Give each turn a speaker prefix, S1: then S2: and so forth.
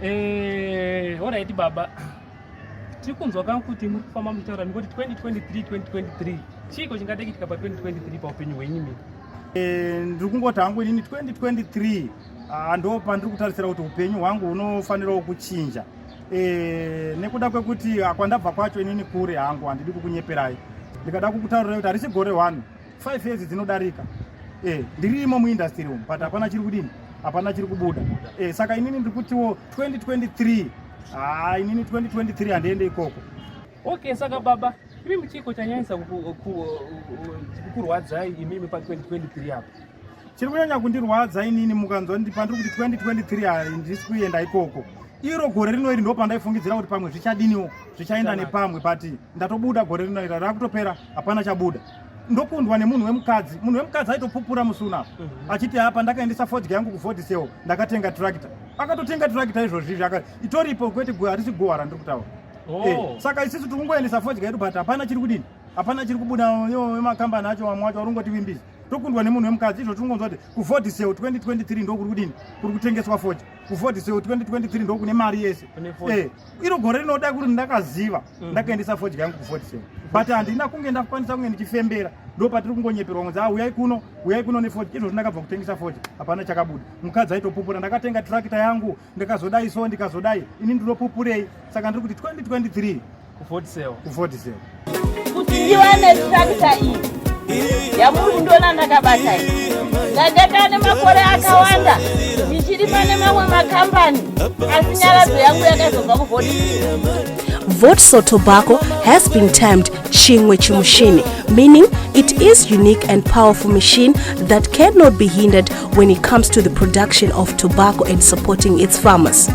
S1: Eh, alright baba, tiri kunzwa kangu kuti muri kufamba muchitaura mikuti 2023 2023, chiiko chingade kuitika pa 2023 paupenyu hwenyu imi?
S2: Eh, ndiri kungoti hangu inini 2023, ah, ndo pandiri kutarisira kuti upenyu hwangu hunofanirawo kuchinja nekuda kwekuti, ah, kwandabva kwacho inini kure hangu. Handidi kukunyeperai, ndikada kukutaurirai kuti harisi gore 1, 5 years dzinodarika ndirimo muindustry umu, but hapana chiri kudini, hapana chiri kubuda. Saka inini ndiri kutiwo 2023, ah, inini 2023 handiende ikoko.
S1: Okay, saka baba, imimi chiiko chanyanyisa kukurwadzai imimi pa 2023 apa?
S2: Chiri kunyanya kundirwadza inini, mukanzwa pandiri kuti 2023 handisi kuenda ikoko, iro gore rino iri ndo pandaifungidzira kuti pamwe zvichadiniwo, zvichaenda
S1: Zvichanaka.
S2: nepamwe, but ndatobuda gore rino iri rakutopera, hapana chabuda. Ndokundwa nemunhu wemukadzi. Munhu wemukadzi aitopupura musi uno apa achiti apa ndakaendesa fodya yangu kuVodisel, ndakatenga tractor. Akatotenga tractor izvozvi izvi, itoripo, kwete harisi guhwa randiri kutaura. Saka isusu tiri kungoendesa fodya yedu, but hapana chiri kudini, hapana chiri kubuda. Iwo vemakambani acho, vamwe wacho vari kungotivimbisa. Tokundwa nemunhu wemukadzi. Izvo tiri kuti kuVodisel 2023 ndo kuri kudini, kuri kutengeswa fodya. KuVodisel 2023 ndo kune mari yese.
S1: Kune fodya.
S2: Iro gore rinoda kuti ndakaziva ndakaendesa fodya yangu kuVodisel, but handina kunge ndakwanisa kunge ndichifembera. Ndo patiri kungonyeperwa kunzi, "Ah, uyai kuno, uyai kuno nefodya." Izvozvo ndakabva kutengesa fodya, hapana chakabuda. Mukadzi aitopupura, "Ndakatenga tractor yangu, ndikazodai so, ndikazodai." Ini ndinopupurei? Saka ndiri kuti 2023
S1: kuVodisel.
S2: KuVodisel.
S3: Kuti ndiwane tractor iyi yamuri kundiona ndakabata iyi, ndanga makore akawanda ndichirima nemamwe makambani, asi nyaradzo yangu yakazobva kuVodisel.
S4: Vodso tobacco has been termed Chingwe Chimushini, meaning it is unique and powerful machine that cannot be hindered when it comes to the production of tobacco and supporting its farmers.